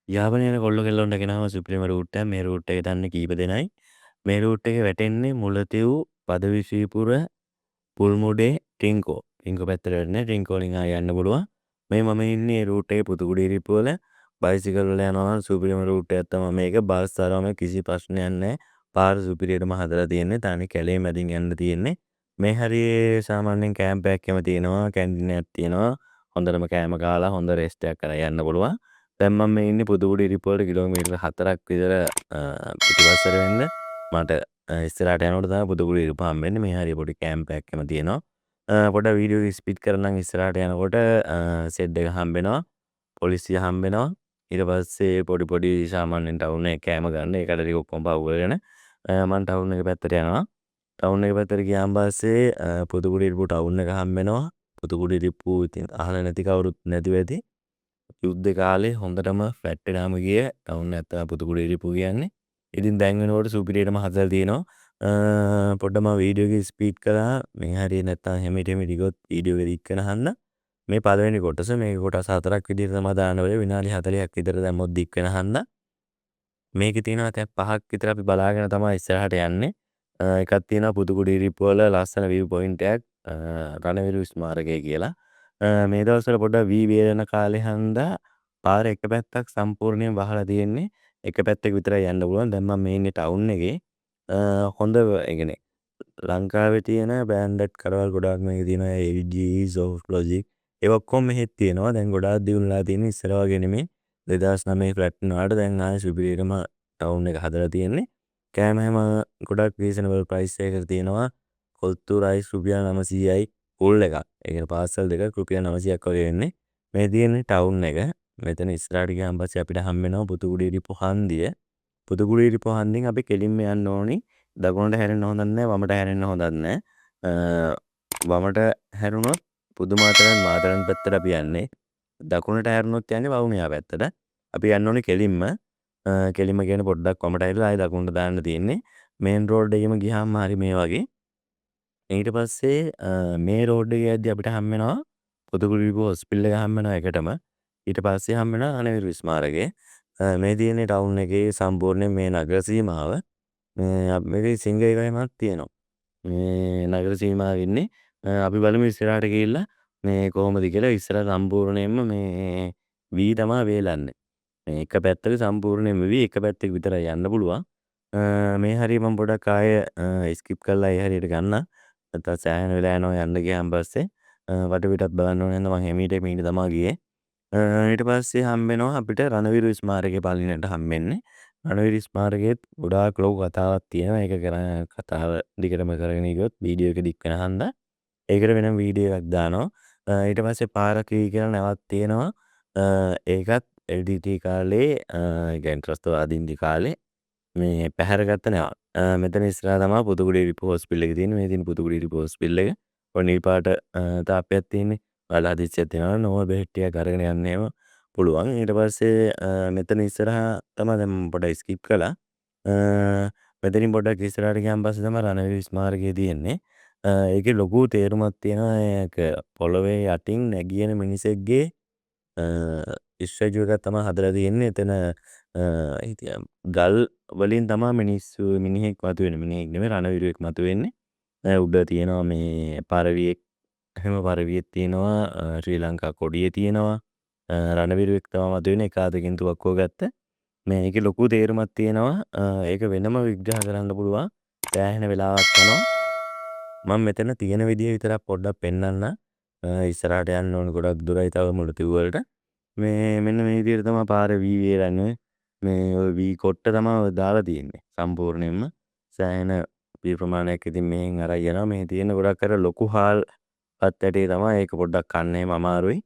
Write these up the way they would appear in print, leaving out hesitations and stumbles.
යාපනයේ යන කොල්ලෝ කෙල්ලොන්ට ගෙනාව සුපිරිම රූට් එක. මේ රූට් එක දන්නේ කීප දෙනයි. මේ රූට් එකේ වැටෙන්නේ මුලතිව්, පදවිශ්‍රීපුර, පුල්මුඩේ, ටින්කෝ. ටින්කෝ පැත්තට වැටෙන්නේ. ටින්කෝ වලින් ආයෙ යන්න පුළුවන්. මේ මම ඉන්නේ මේ රූට් එකේ පුතුකුඩිරිප්පු වල. බයිසිකල් වල යනවා නම් සුපිරිම රූට් එකක් තමයි මේක. බස් තරම කිසි ප්‍රශ්නයක් නැහැ. පාර සුපිරියටම හදලා තියෙන්නේ. තනි කැලේ මැදින් යන්න තියෙන්නේ. මේ හරියේ සාමාන්‍යයෙන් කැම්ප් එකක් එහෙම තියෙනවා. කැන්ටින් එකක් තියෙනවා. හොඳටම කෑම කාලා හොඳ රෙස්ට් එකක් කරන් යන්න පුළුවන්. දැන් මම මේ ඉන්නේ පුතුකුඩිරිප්පු වලට කිලෝමීටර් 4ක් විතර පිටිපස්සට වෙන්න. මට ඉස්සරහට යනකොට තමයි පුතුකුඩිරිප්පු හම්බෙන්නේ. මේ හරිය පොඩි කැම්ප් එකක් එහෙම තියෙනවා. පොඩ්ඩක් වීඩියෝ එක ස්පීඩ් කරනම් ඉස්සරහට යනකොට සෙඩ් එක හම්බෙනවා. පොලිසිය හම්බෙනවා. ඊට පස්සේ පොඩි පොඩි සාමාන්‍යයෙන් ටවුන් එකේ කෑම ගන්න. ඒ කඩ ටික ඔක්කොම පහු කරගෙන මං ටවුන් එක පැත්තට යනවා. ටවුන් එක පැත්තට ගියාන් පස්සේ පුතුකුඩිරිප්පු ටවුන් එක හම්බෙනවා. පුතුකුඩිරිප්පු ඉතින් අහලා නැති කවුරුත් නැතුව ඇති. යුද්ධ කාලේ හොඳටම ෆ්ලැට් වෙලාම ගිය ටවුන් එකක් තමයි පුතුකුඩිරිප්පු කියන්නේ. ඉතින් දැන් වෙනකොට සුපිරියටම හදලා තියෙනවා. පොඩ්ඩක් මම වීඩියෝ එක ස්පීඩ් කළා. මේ හරිය නැත්තම් හැමිට හැමිට ගියොත් වීඩියෝ එක දික් වෙන හන්දා. මේ පළවෙනි කොටස, මේක කොටස් 4ක් විදිහට තමයි දාන්න වෙන්නේ. විනාඩි 40ක් විතර දැම්මොත් දික් වෙන හන්දා. මේකේ තියෙනවා තැන් 5ක් විතර අපි බලාගෙන තමයි ඉස්සරහට යන්නේ. එකක් තියෙනවා පුතුකුඩිරිප්පු වල ලස්සන විව් පොයින්ට් එකක්, රණවිරු ස්මාරකය කියලා. මේ දවස්වල පොඩ්ඩක් වී වේලන කාලේ හන්දා පාර එක පැත්තක් සම්පූර්ණයෙන් වහලා තියෙන්නේ. එක පැත්තක විතරයි යන්න පුළුවන්. දැන් මම මේ ඉන්නේ ටවුන් එකේ. හොඳ ඒ කියන්නේ ලංකාවේ තියෙන බ්‍රෑන්ඩඩ් කඩවල් ගොඩාක් මේකේ තියෙනවා. LG, Soft Logic ඒ ඔක්කොම මෙහෙත් තියෙනවා. දැන් ගොඩාක් දියුණු වෙලා තියෙන්නේ, ඉස්සර වගේ නෙමෙයි. 2009 ෆ්ලැට් වුණාට දැන් ආයෙ සුපිරියටම ටවුන් එක හදලා තියෙන්නේ. කෑම හැම ගොඩක් රීසනබල් ප්‍රයිස් එකකට තියෙනවා. කොත්තු රයිස් රුපියල් 900යි ෆුල් එකක්. ඒ කියන්නේ පාර්සල් දෙකක් රුපියල් 900ක් වගේ වෙන්නේ. මේ තියෙන්නේ ටවුන් එක. මෙතන ඉස්සරහට ගියාන් පස්සේ අපිට හම්බ වෙනවා පුතුකුඩිරිප්පු හන්දිය. පුතුකුඩිරිප්පු හන්දියෙන් අපි කෙලින්ම යන්න ඕනි. දකුණට හැරෙන්න හොඳක් නෑ, වමට හැරෙන්න හොඳක් නෑ. වමට හැරුණොත් පුදුමාතරන් මාතරන් පැත්තට අපි යන්නේ. දකුණට හැරුණොත් යන්නේ වවුනියා පැත්තට. අපි යන්න ඕනේ කෙලින්ම. කෙලින්ම කියන්නේ පොඩ්ඩක් වමට හැරිලා ආයෙ දකුණට දාන්න තියෙන්නේ. මේන් රෝඩ් එකේම ගියාම හරි මේ වගේ. ඊට පස්සේ මේ රෝඩ් එකේ යද්දි අපිට හම්බ වෙනවා පුතුකුඩිරිප්පු හොස්පිටල් එක හම්බ වෙනවා එකටම. ඊට පස්සේ හම්බ වෙනවා රණවිරු ස්මාරකය. මේ තියෙන්නේ ටවුන් එකේ සම්පූර්ණයෙන් මේ නගර සීමාව. මේ මේකේ සිංහ ඒවායිමත් තියෙනවා. මේ නගර සීමාව ඉන්නේ. අපි බලමු ඉස්සරහට ගිහිල්ලා මේ කොහොමද කියලා. ඉස්සරහ සම්පූර්ණයෙන්ම මේ වී තමා වේලන්නේ. මේ එක පැත්තක සම්පූර්ණයෙන්ම වී, එක පැත්තක විතරයි යන්න පුළුවන්. මේ හරිය මම පොඩක් ආයෙ ස්කිප් කරලා ඒ හරියට ගන්නම්. නැත්තම් සෑහෙන වෙලා යනවා යන්න ගියාන් පස්සේ. වටපිටත් බලන්න ඕන හින්දා මං හිමීට හිමීට තමා ගියේ. ඊට පස්සේ හම්බෙනවා අපිට රණවිරු ස්මාරකය පළවෙනියට හම්බෙන්නේ. රණවිරු ස්මාරකයේත් ගොඩාක් ලොකු කතාවක් තියෙනවා. ඒක කරන කතාව දිගටම කරගෙන ගියොත් වීඩියෝ එක දික් වෙන හන්දා ඒකට වෙනම වීඩියෝ එකක් දානවා. ඊට පස්සේ පාරක් කියලා නැවක් තියෙනවා. ඒකත් LTT කාලේ, ඒ කියන්නේ ත්‍රස්තවාදීන්ගේ කාලේ මේ පැහැරගත්ත නැවක්. මෙතන ඉස්සරහා තමයි පුතුකුඩිරිප්පු හොස්පිටල් එක තියෙන්නේ. මේ තියෙන පුතුකුඩිරිප්පු හොස්පිටල් එක. ඔය නිල් පාට තාප්පයක් තියෙන්නේ. ඔයාලා හදිස්සියක් තියෙනවා නම් නෝමල් බෙහෙත් ටිකක් අරගෙන යන්න එහෙම පුළුවන්. ඊට පස්සේ මෙතන ඉස්සරහා තමයි දැන් මම පොඩ්ඩක් ස්කිප් කළා. මෙතනින් පොඩ්ඩක් ඉස්සරහට ගියාන් පස්සේ තමයි රණවිරු ස්මාරකය තියෙන්නේ. ඒකේ ලොකු තේරුමක් තියෙනවා. ඒක පොළොවේ යටින් නැගී එන මිනිසෙක්ගේ ස්ටැචු එකක් තමයි හදලා තියෙන්නේ. එතන ගල් වලින් තමයි මිනිස්සු මිනිහෙක් මතුවෙන්නේ. මිනිහෙක් නෙමෙයි, රණවිරුවෙක් මතුවෙන්නේ. උඩ තියෙනවා මේ පරවියෙක්. එහෙම පරවියෙක් තියෙනවා. ශ්‍රී ලංකා කොඩිය තියෙනවා. රණවිරුවෙක් තමයි මතුවෙන්නේ එක අතකින් තුවක්කුව ගත්ත. මේකේ ලොකු තේරුමක් තියෙනවා. ඒක වෙනම විග්‍රහ කරන්න පුළුවන්. සෑහෙන වෙලාවක් යනවා. මම මෙතන තියෙන විදිය විතරක් පොඩ්ඩක් පෙන්නන්නම්. ඉස්සරහට යන්න ඕන, ගොඩක් දුරයි තව මුලතිව් වලට. මේ මෙන්න මේ විදියට තමයි පාර වී වේලන්නේ. මේ ඔය වී කොට්ට තමයි ඔය දාලා තියෙන්නේ. සම්පූර්ණයෙන්ම සෑහෙන වී ප්‍රමාණයක් ඉතින් මෙහෙන් අරන් යනවා. මේ තියෙන ගොඩක් අර ලොකු හාල් පත් ඇටේ තමයි. ඒක පොඩ්ඩක් කන්න එහෙම අමාරුයි.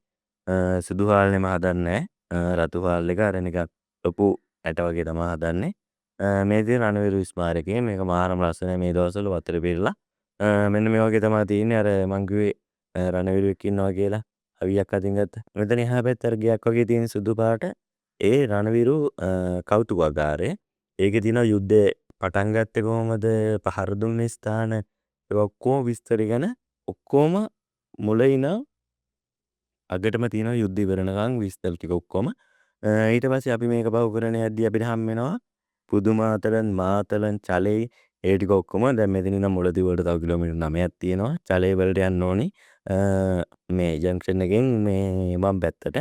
සුදු හාල් එහෙම හදන්නේ නෑ. රතු හාල් එක අර නිකන් ලොකු ඇට වගේ තමයි හදන්නේ. මේ තියෙන රණවිරු ස්මාරකය. මේක මාරම ලස්සනයි මේ දවස්වල වතුර පිරලා. මෙන්න මේ වගේ තමයි තියෙන්නේ. අර මං කිව්වේ රණවිරුවෙක් ඉන්නවා කියලා. අවියක් අතින් ගත්ත. මෙතන එහා පැත්තේ අර ගෙයක් වගේ තියෙන සුදු පාට ඒ රණවිරු කෞතුකාගාරය. ඒකේ තියෙනවා යුද්ධය පටන් ගත්තේ කොහොමද, පහර දුන්නේ ස්ථාන, ඒ ඔක්කොම විස්තර ගැන ඔක්කොම මුල ඉඳන් අගටම තියෙනවා යුද්ධ ඉවර වෙනකන් විස්තර ටික ඔක්කොම. ඊට පස්සේ අපි මේක පහු කරගෙන යද්දි අපිට හම් වෙනවා පුදුමාතලන්, මාතලන්, චලෙයි ඒ ටික ඔක්කොම. දැන් මෙතන ඉඳන් මුලතිව් වලට තව කිලෝමීටර් 9ක් තියෙනවා. චලේ වලට යන්න ඕනි මේ ජංක්ෂන් එකෙන් මේ වම් පැත්තට.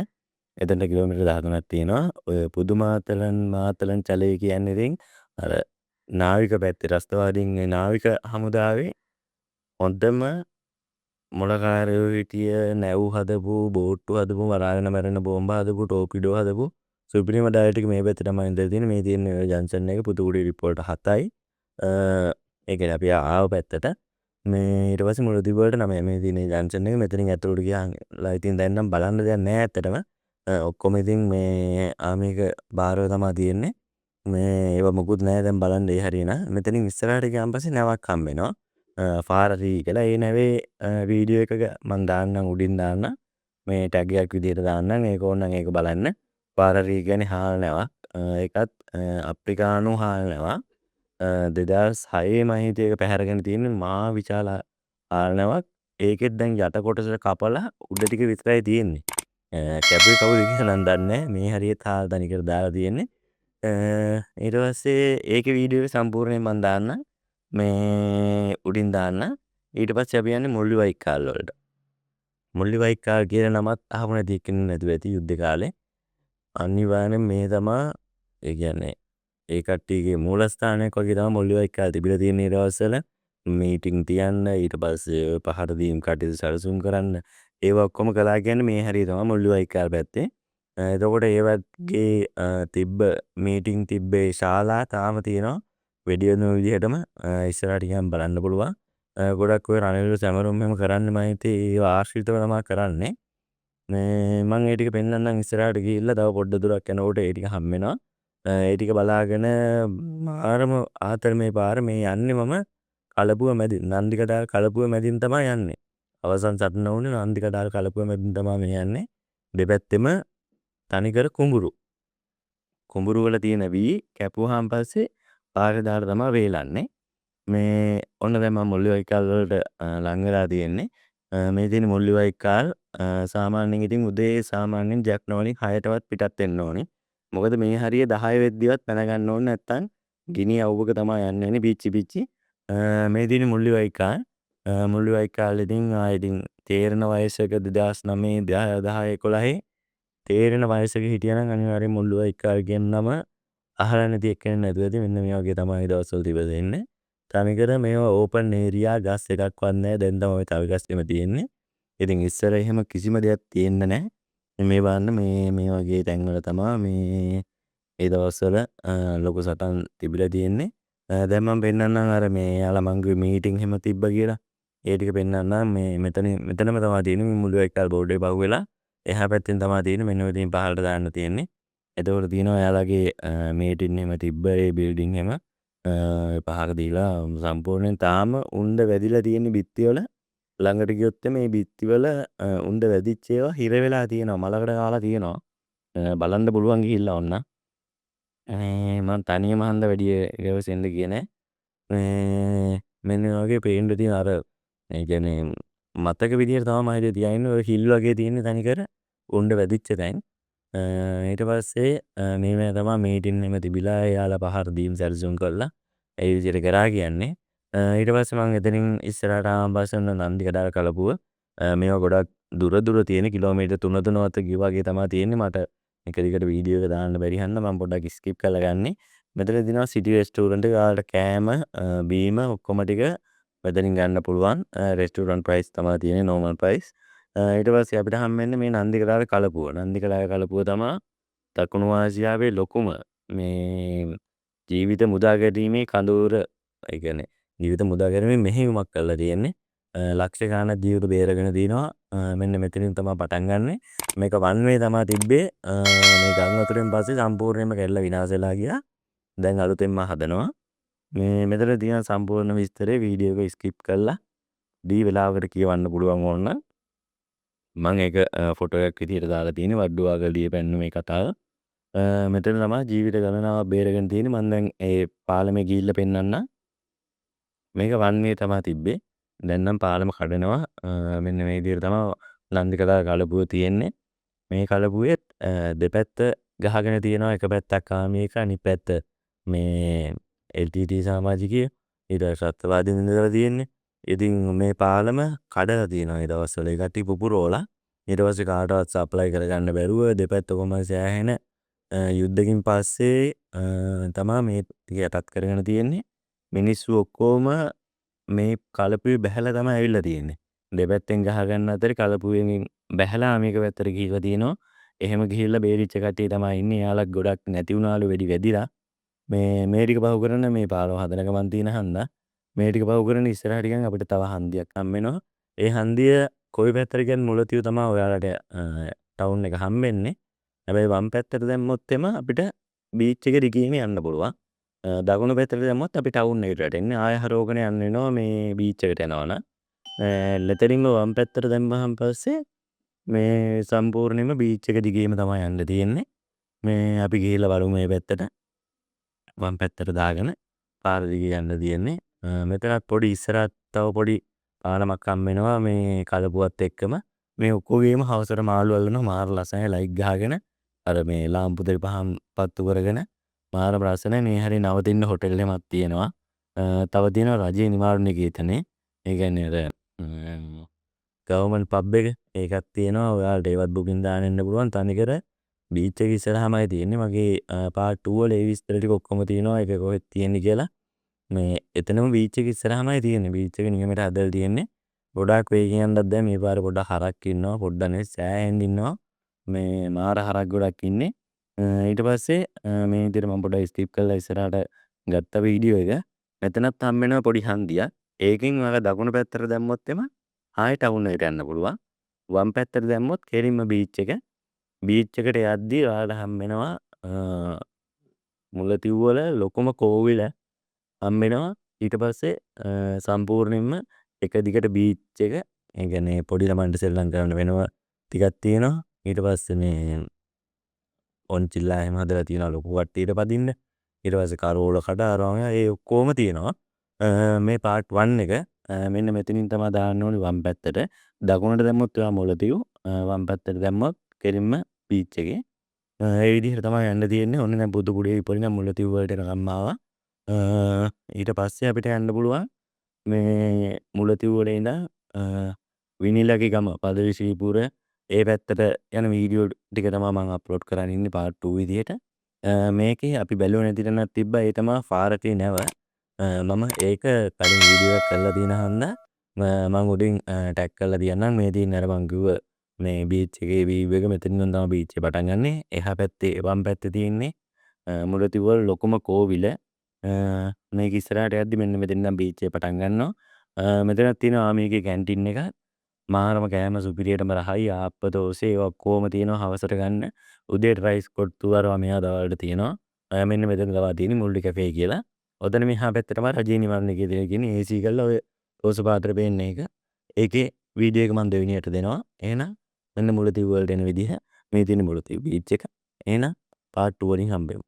එතනට කිලෝමීටර් 13ක් තියෙනවා. ඔය පුදුමාතලන්, මාතලන්, චලේ කියන්නේ ඉතින් අර නාවික පැත්තේ ත්‍රස්තවාදීන් නාවික හමුදාවේ හොඳම මොළකාරයෝ හිටිය, නැව් හදපු, බෝට්ටු හදපු, මරාගෙන මැරෙන බෝම්බ හදපු, ටෝපිඩෝ හදපු සුපිරිම ඩයල් ටික මේ පැත්තේ තමයි ඉඳලා තියෙන්නේ. මේ තියෙන්නේ ඔය ජංක්ෂන් එක පුතුකුඩි රිපෝට් 7යි. ඒ කියන්නේ අපි ආව පැත්තට. මේ ඊට පස්සේ මුලතිව් වලට 9. මේ තියෙන ජංක්ෂන් එක මෙතනින් ඇතුළට ගියාම ඉතින් දැන් නම් බලන්න දෙයක් නෑ ඇත්තටම. ඔක්කොම ඉතින් මේ ආමේක බාරව තමා තියෙන්නේ. මේ ඒවා මොකුත් නෑ දැන් බලන්න ඒ හරිය නම්. මෙතනින් ඉස්සරහට ගියාන් පස්සේ නැවක් හම්බ වෙනවා. ෆාරරී කියලා. ඒ නැවේ වීඩියෝ එකක මං දාන්නම්, උඩින් දාන්නම්. මේ ටැග් එකක් විදිහට දාන්නම්. ඒක ඕනනම් ඒක බලන්න. ෆාරරී කියන්නේ හාල් නැවක්. ඒකත් අප්‍රිකානු හාල් නැවක්. 2006 මං හිතුවේ ඒක පැහැරගෙන තියෙන්නේ. මහා විශාල හාල් නැවක්. ඒකෙත් දැන් යට කොටස කපලා උඩ ටික විතරයි තියෙන්නේ. කැපුවේ කවුද කියලා නම් දන්නේ නෑ. මේ හරියට හාල් තනිකර දාලා තියෙන්නේ. ඊට පස්සේ ඒකේ වීඩියෝ එක සම්පූර්ණයෙන් මං දාන්නම්. මේ උඩින් දාන්න. ඊට පස්සේ අපි යන්නේ මුල්ලිවයික්කාල් වලට. මුල්ලිවයික්කාල් කියන නමත් අහපු නැති එක්කෙනෙක් නැතුව ඇති යුද්ධ කාලේ. අනිවාර්යෙන් මේ තමා, ඒ කියන්නේ ඒ කට්ටියගේ මූලස්ථානයක් වගේ තමයි මුල්ලිවයික්කාල් තිබිලා තියෙන්නේ ඒ දවස්වල. මීටිං තියන්න, ඊට පස්සේ ඔය පහර දීම් කටයුතු සැලසුම් කරන්න, ඒවා ඔක්කොම කළා කියන්නේ මේ හරිය තමයි මුල්ලිවයික්කාල් පැත්තේ. එතකොට ඒ වගේ තිබ්බ මීටිං තිබ්බේ ශාලා තාම තියෙනවා. වෙඩි වෙන විදිහටම ඉස්සරහට ගියාම බලන්න පුළුවන්. ගොඩක් ඔය රණවිරු සැමරුම් එහෙම කරන්නේ මම හිතුවේ ඒව ආශ්‍රිතව තමයි කරන්නේ. මේ මං ඒ ටික පෙන්නන්නම් ඉස්සරහට ගිහිල්ලා. තව පොඩ්ඩ දුරක් යනකොට ඒ ටික හම් වෙනවා. ඒ ටික බලාගෙන මාරම ආතල් මේ පාර. මේ යන්නේ මම කලපුව මැදින්, නන්දිකඩාල් කලපුව මැදින් තමයි යන්නේ. අවසන් සටන වුණේ නන්දිකඩාල් කලපුව මැදින් තමයි මේ යන්නේ. දෙපැත්තෙම තනිකර කුඹුරු. කුඹුරු වල තියෙන වී කැපුවාන් පස්සේ පාරේ දාලා තමයි වේලන්නේ. මේ ඔන්න දැන් මම මුල්ලිවයික්කාල් වලට ලං වෙලා තියෙන්නේ. මේ තියෙන මුල්ලිවයික්කාල්. සාමාන්‍යයෙන් ඉතින් උදේ සාමාන්‍යයෙන් ජැෆ්නා වලින් 6ටවත් පිටත් වෙන්න ඕනේ. මොකද මේ හරිය 10 වෙද්දිවත් පැන ගන්න ඕනේ, නැත්තම් ගිනි අවුවක තමයි යන්න වෙන්නේ පිච්චි පිච්චි. මේ තියෙන මුල්ලිවයික්කාල්. මුල්ලිවයික්කාල් ඉතින් ආ ඉතින් තේරෙන වයසක 2009, 10, 11 තේරෙන වයසක හිටියනම් අනිවාර්යෙන් මුල්ලිවයික්කාල් කියන නම අහලා නැති එක්කෙනෙක් නැතුව ඇති. මෙන්න මේ වගේ තමයි ඒ දවස්වල තිබිලා දෙන්නේ. තනිකර මේවා ඕපන් ඒරියා, ගස් එකක්වත් නැහැ. දැන් තමයි තව ගස් එහෙම තියෙන්නේ. ඉතින් ඉස්සර එහෙම කිසිම දෙයක් තියෙන්න නැහැ. මේ බලන්න, මේ මේ වගේ තැන්වල තමා මේ ඒ දවස්වල ලොකු සටන් තිබිලා තියෙන්නේ. දැන් මම පෙන්නන්නම් අර මේ එයාලා මං කිව්වේ මීටින් එහෙම තිබ්බ කියලා. ඒ ටික පෙන්නන්නම්. මේ මෙතන මෙතනම තමයි තියෙන්නේ. මේ මුල්ලිවයික්කාල් බෝඩ් එක පහුවෙලා එහා පැත්තෙන් තමයි තියෙන්නේ. මෙන්න මෙතනින් පහළට දාන්න තියෙන්නේ. එතකොට තියෙනවා එයාලගේ මීටින් එහෙම තිබ්බ ඒ බිල්ඩින් එහෙම පහර දීලා සම්පූර්ණයෙන් තාම උණ්ඩ වැදිලා තියෙන බිත්තිවල. ළඟට ගියොත් මේ බිත්තිවල උණ්ඩ වැදිච්ච ඒවා හිර වෙලා තියෙනවා, මලකඩ කාලා තියෙනවා. බලන්න පුළුවන් ගිහිල්ලා ඔන්න. මේ මං තනියම හන්ද වැඩි දවස් එන්න ගියේ නෑ. මේ මෙන්න මේ වගේ පේන්න තියෙන අර ඒ කියන්නේ මතක විදියට තමයි මම හිතුවේ තියා ඉන්නේ. ඔය හිල් වගේ තියෙන්නේ තනිකර උණ්ඩ වැදිච්ච තැන්. ඊට පස්සේ මේවා තමයි මීටින් එහෙම තිබිලා එයාලා පහර දීම් සැලසුම් කරලා ඒ විදියට කරා කියන්නේ. ඊට පස්සේ මං එතනින් ඉස්සරහට ආවන් පස්සේ ඔන්න නන්දිකඩාල් කලපුව. මේවා ගොඩක් දුර දුර තියෙන, කිලෝමීටර් 3 3 වගේ තමයි තියෙන්නේ. මට එක දිගට වීඩියෝ එක දාන්න බැරි හන්ද මං පොඩ්ඩක් ස්කිප් කරලා ගන්නේ. මෙතන තියෙනවා සිටි රෙස්ටෝරන්ට් එක. ඔයාලට කෑම බීම ඔක්කොම ටික මෙතනින් ගන්න පුළුවන්. රෙස්ටෝරන්ට් ප්‍රයිස් තමයි තියෙන්නේ, නෝමල් ප්‍රයිස්. ඊට පස්සේ අපිට හම්බ වෙන්නේ මේ නන්දිකඩාල් කලපුව. නන්දිකඩාල් කලපුව තමා දකුණු ආසියාවේ ලොකුම මේ ජීවිත මුදා ගැනීමේ කඳවුර, ඒ කියන්නේ ජීවිත මුදා ගැනීමේ මෙහෙයුමක් කරලා තියෙන්නේ. ලක්ෂ ගාණක් ජීවිත බේරගෙන තිනවා. මෙන්න මෙතනින් තමයි පටන් ගන්නෙ. මේක වන් වේ තමා තිබ්බේ. මේ ගම් වතුරෙන් පස්සේ සම්පූර්ණයෙන්ම කැඩලා විනාශ වෙලා ගියා. දැන් අලුතෙන්ම හදනවා. මේ මෙතන තියෙන සම්පූර්ණ විස්තරේ වීඩියෝ එක ස්කිප් කරලා දී වෙලාවකට කියවන්න පුළුවන් ඕනනම්. මං ඒක ෆොටෝ එකක් විදිහට දාලා තියෙන්නේ වඩුවාගලිය පැන්නුමේ කතාව. මෙතන තමයි ජීවිත ගණනාවක් බේරගෙන තියෙන්නේ. මං දැන් ඒ පාලමේ ගිහිල්ලා පෙන්නන්නම්. මේක වන් වේ තමා තිබ්බේ. දැන් නම් පාලම කඩනවා. මෙන්න මේ විදිහට තමයි නන්දිකඩාල් කලපුව තියෙන්නේ. මේ කලපුවෙත් දෙපැත්ත ගහගෙන තියෙනවා. එක පැත්තක් ආමි එක, අනිත් පැත්ත මේ LTT සමාජිකයෝ, ඊට පස්සේ ත්‍රස්තවාදීන් ඉඳලා තියෙන්නේ. ඉතින් මේ පාලම කඩලා තියෙනවා ඒ දවස්වල. ඒ කට්ටිය පුපුරවලා ඊට පස්සේ කාටවත් සප්ලයි කරගන්න බැරුව දෙපැත්ත කොහොම හරි සෑහෙන යුද්ධකින් පස්සේ තමා මේ ටික යටත් කරගෙන තියෙන්නේ. මිනිස්සු ඔක්කොම මේ කලපුවේ බැහැලා තමයි ඇවිල්ලා තියෙන්නේ. දෙපැත්තෙන් ගහගන්න අතරේ කලපුවෙන් බැහැලා ආමි එක පැත්තට ගිහිල්ලා තියෙනවා. එහෙම ගිහිල්ලා බේරිච්ච කට්ටිය තමයි ඉන්නේ. එයාලත් ගොඩක් නැති වුණාලු වෙඩි වැදිලා. මේ මේ ටික පහු කරන මේ පාලම හදන ගමන් තියෙන හන්දා. මේ ටික පහු කරන ඉස්සරහට ගියන් අපිට තව හන්දියක් හම්බ වෙනවා. ඒ හන්දිය කොයි පැත්තට ගියත් මුලතිව් තමයි ඔයාලට ටවුන් එක හම්බෙන්නේ. හැබැයි වම් පැත්තට දැම්මොත් එම අපිට බීච් එක දිගේම යන්න පුළුවන්. දකුණු පැත්තට දැම්මොත් අපි ටවුන් එකට වැටෙන්නේ. ආය හරවගෙන යන්න වෙනවා මේ බීච් එකට යනවා නම්. එතනින්ම වම් පැත්තට දැම්මහන් පස්සේ මේ සම්පූර්ණයෙන්ම බීච් එක දිගේම තමයි යන්න තියෙන්නේ. මේ අපි ගිහිල්ලා බලමු මේ පැත්තට. වම් පැත්තට දාගෙන පාර දිගේ යන්න තියෙන්නේ. මෙතනත් පොඩි ඉස්සරහත් තව පොඩි පාලමක් හම්බ වෙනවා මේ කලපුවත් එක්කම. මේ ඔක්කොගේම හවසට මාළු අල්ලනවා, මාර ලස්සනයි. ලයිට් ගහගෙන අර මේ ලාම්පු දෙක පහන් පත්තු කරගෙන මාරම ලස්සනයි. මේ හරිය නවතින්න හොටෙල් එකක් තියෙනවා. තව තියෙනවා රජයේ නිවාඩු නිකේතනේ. ඒ කියන්නේ අර ගවර්න්මන්ට් පබ් එක, ඒකක් තියෙනවා. ඔයාලට ඒවත් බුකින් දාන්න එන්න පුළුවන්. තනිකර බීච් එක ඉස්සරහමයි තියෙන්නේ. මගේ පාර්ට් 2 වල ඒ විස්තර ටික ඔක්කොම තියෙනවා, ඒක කොහෙද තියෙන්නේ කියලා. මේ එතනම බීච් එක ඉස්සරහමයි තියෙන්නේ. බීච් එක නියමයට හදලා තියෙන්නේ. ගොඩාක් වේගෙන් යන්නත් බෑ මේ පාර. පොඩ්ඩක් හරක් ඉන්නවා, පොඩ්ඩක් නෙවෙයි සෑහෙන්න ඉන්නවා. මේ මාර හරක් ගොඩක් ඉන්නේ. ඊට පස්සේ මේ විදිහට මම පොඩ්ඩක් ස්කිප් කරලා ඉස්සරහට ගත්ත වීඩියෝ එක. මෙතනත් හම්බ වෙනවා පොඩි හන්දියක්. ඒකෙන් ඔයාලා දකුණු පැත්තට දැම්මොත් එම ආයෙ ටවුන් එකට යන්න පුළුවන්. වම් පැත්තට දැම්මොත් කෙලින්ම බීච් එක. බීච් එකට යද්දි ඔයාලට හම්බ වෙනවා මුලතිව් වල ලොකුම කෝවිල හම්බ වෙනවා. ඊට පස්සේ සම්පූර්ණයෙන්ම එක දිගට බීච් එක, ඒ කියන්නේ පොඩි ළමයින්ට සෙල්ලම් කරන්න වෙනම ටිකක් තියෙනවා. ඊට පස්සේ මේ ඔන්චිල්ලා එහෙම හදලා තියෙනවා ලොකු කට්ටියට පදින්න. ඊට පස්සේ කරෝල කඩ අරවා ඒ ඔක්කොම තියෙනවා. මේ පාර්ට් 1 එක මෙන්න මෙතනින් තමයි දාන්න ඕනේ වම් පැත්තට. දකුණට දැම්මොත් ඔයා මුලතිව්, වම් පැත්තට දැම්මොත් කෙලින්ම බීච් එකේ. ඒ විදිහට තමයි යන්න තියෙන්නේ. ඔන්න දැන් පුදු කුඩේ ඉපදිනා මුලතිව් වලට එනකම් ආවා. ඊට පස්සේ අපිට යන්න පුළුවන් මේ මුලතිව් වල ඉඳන් විනිලගේ ගම පදවි ශ්‍රීපුර ඒ පැත්තට යන වීඩියෝ ටික තමයි මම අප්ලෝඩ් කරන් ඉන්නේ පාර්ට් 2 විදිහට. මේකේ අපි බැලුවේ නැති තැනක් තිබ්බා, ඒ තමයි ෆාරකේ නැව. මම ඒක කලින් වීඩියෝ එකක් කරලා තියෙන හන්දා මං උඩින් ටැග් කරලා තියන්නම්. මේ තියෙන අර මං කිව්ව මේ බීච් එකේ වීව් එක, මෙතනින් ඉඳන් තමයි බීච් එක පටන් ගන්නෙ. එහා පැත්තේ වම් පැත්තේ තියෙන්නේ මුලතිව් වල ලොකුම කෝවිල. මේක ඉස්සරහට යද්දි මෙන්න මෙතන ඉඳන් බීච් එක පටන් ගන්නවා. මෙතනක් තියෙනවා ආමි එකේ කැන්ටින් එක. මාරම කෑම සුපිරියටම රහයි. ආප්ප, දෝසේ ඒවා ඔක්කොම තියෙනවා හවසට ගන්න. උදේට රයිස්, කොත්තු අරවා මේවා දවල්ට තියෙනවා. මෙන්න මෙතන තමයි තියෙන්නේ මුල්ලි කැෆේ කියලා. ඔතන මෙහා පැත්තේ තමයි රජයේ නිවාඩු නිකේතනය කියන්නේ. AC කරලා ඔය රෝස පාටට පේන එක. ඒකේ වීඩියෝ එක මම දෙවෙනියට දෙනවා. එහෙනම් මෙන්න මුලතිව් වලට එන විදිහ. මේ තියෙන මුලතිව් බීච් එක. එහෙනම් පාර්ට් 2 වලින් හම්බෙමු.